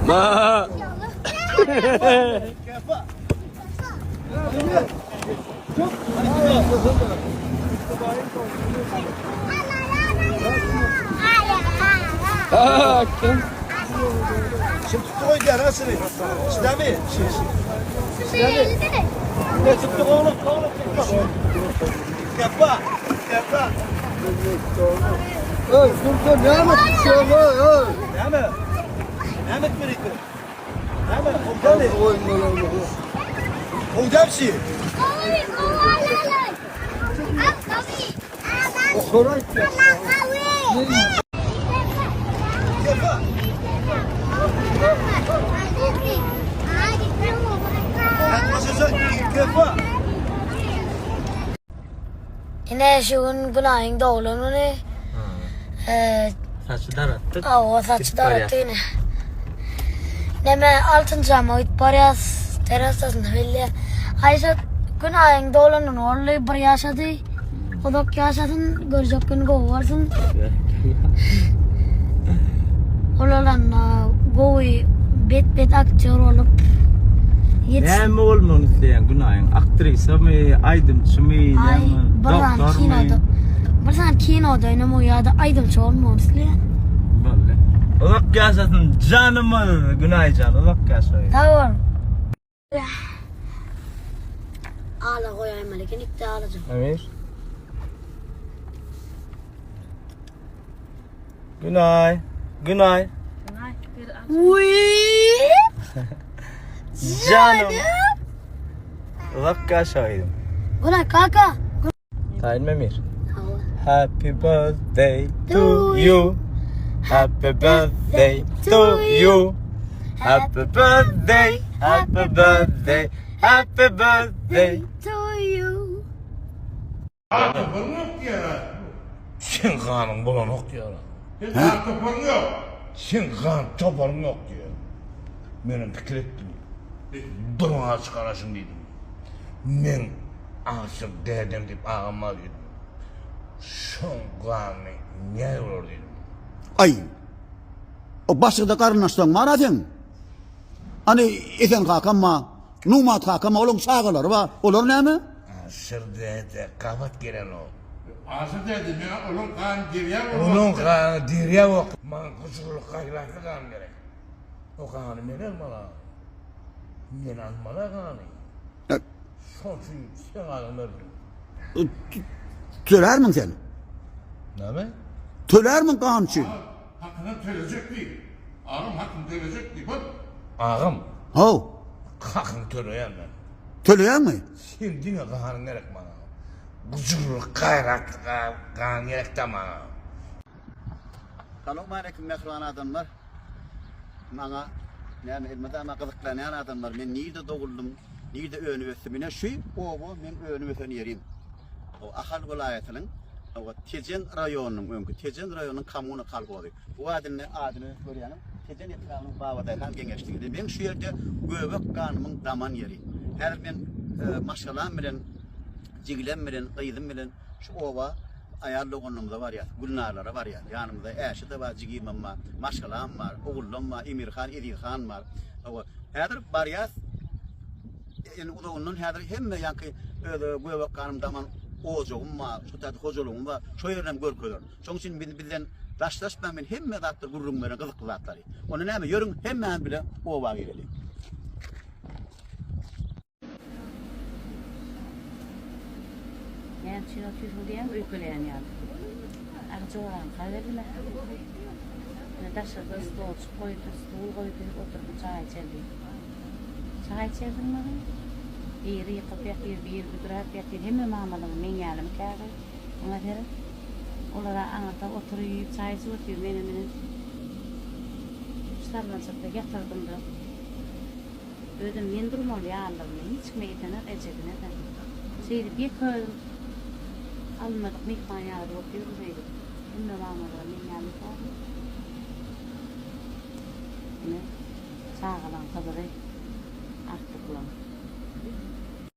Ma. Ah, kim? Şimdi tuttu koy diğer ha seni. İslami. İslami. Ne tuttu oğlum oğlum tuttu. Kefa. Kefa. Ey dur dur ne anlatıyorsun ey ey. Ne mi? Ne mi etmeliydi? Ne mi? Oğdan Oğdan şey. Kefa. Yaklaşacak kefa. Ine şu gün Günaýyň doglan güni. Eee, Saçy daratdyk. Awa saçy Gidip daratdy ine. Neme altynjama gidip barýas. Terasasynda belli. Aýşa Günaýyň doglan güni boldy. Bir ýaşady. Uzak ýaşasyn, görjek güni gowy bolsun. Ulalanda gowy bet-bet aktýor bolup ýetişsin. Näme bolmagyny isleýäň Günaýyň? Aktrisamy, aýdymçymy, Aý, näme, bir sany doktormy? kinoda, bir sany kinoda oýnamagy ýa-da aýdymçy bolmagyny isleýän. Boldy. Uzak ýaşasyn janymyz Günaýjan, uzak ýaşa. Sag bol. Ala goýaýmaly eken ikde alajak. Emir. Günaý. Günaý. Uy! Janym. Uzak ýaşaýdym. Günay kaka. Taýyn Emir. Hawa. Happy birthday to you. Happy birthday to you. Happy birthday, happy birthday, happy birthday. To you. Toparyň ýok diýýär-ä. Seň ganyň bolanok diýýär. Seň gan toparyň ýok. Seň gan toparyň ýok diýýär. Menem pikir etdim. Durmaga çykaraşyň diýdim. Meň Aşyr dädem diýip agam bar diýdim. Şoň ganyny näme bolar diýdim. Aý, o başga-da garyndaşlaryň bar-a seň? Hany, Esen kakam bar, Numat kakam bar, olaryň çagalary bar. Olar näme? Aşyr däde gabat gelenok. Aşyr däde, meň olaň gany derýa bolup Onuň akýar. gany derýa bolup. Maňa gujurly gaýratly gan gerek. O gany men almaly. Men almaly gany. Şoň üçin seň ganyňy berdim. Tölärmiň sen? Näme? Tölärmiň gan üçin? Agam, hakyny tölejek diý. Agam, hakyny tölejek diý. Bol. Agam. How. Hakyňy töleýän men. Töleýäňmi? Seň diňe ganyň gerek maňa. Gujurly, gaýratly gan gerek-dä maňa. Salowmaleýkim mähriban adamlar. Maňa näme elmydama gyzyklanýan adamlar men nirde doguldym, nirde önüp ösdüm. Ine şu oba meň önüp ösen ýerim. O Ahal welaýatynyň oba Tejen raýonynyň öňki Tejen raýonynyň Kommuna kolhozy. Bu adyny adyny görýäňiz Tejen etrabynyň Babadaýhan geňeşligi. Ine meň şu ýerde göbek ganymyň daman ýeri. Häzir men maşgalam bilen jigilem bilen gyzym bilen şu oba Aýal doganlarymyza barýas, Gülnarlara barýas. Ýanymyzda Äşe-de bar, jigimem bar, maşgalam bar, ogullam bar, Emirhan, Ezizhan bar. Hawa, häzir barýas. Indi uzagyndan häzir hemme ýaňky öz göbek ganym daman ojagym bar, şu taýda hojalygym bar, şo ýerini hem görkezerin. Şonuň üçin biz bizden daşlaşmaň, men hemme zatlary gürrüň bererin, gyzykly zatlary. Onda näme, ýörüň hemmämiz bile oba gireliň. Näme üçin otyrsyň diýýän öýkeleýän ýaly. Agy joraňka geldiler. Ine daşarda stolçuk goýdy, stul goýdy, oturyp çaý içerdi. Çaý içerdiň maňa? Biri ýykylyp ýatyr, biri büdräp ýatyr. Hemme mamalaryň meň ýalymy käri? Oňa seret. Olar-a aňyrda oturyp çaý içip otyr, menem ine şu sallançakda ýatyrdym-da. Özem men durmaly ýalydygyny hiç kime edenok, ejesine-de. Şeýdip ýeke özüm alynmadyk myhman ýaly bolup ýörün şeýdip. Hemme mamalara men ýaly Ine, çagalaň gyzygy, agtyklaň.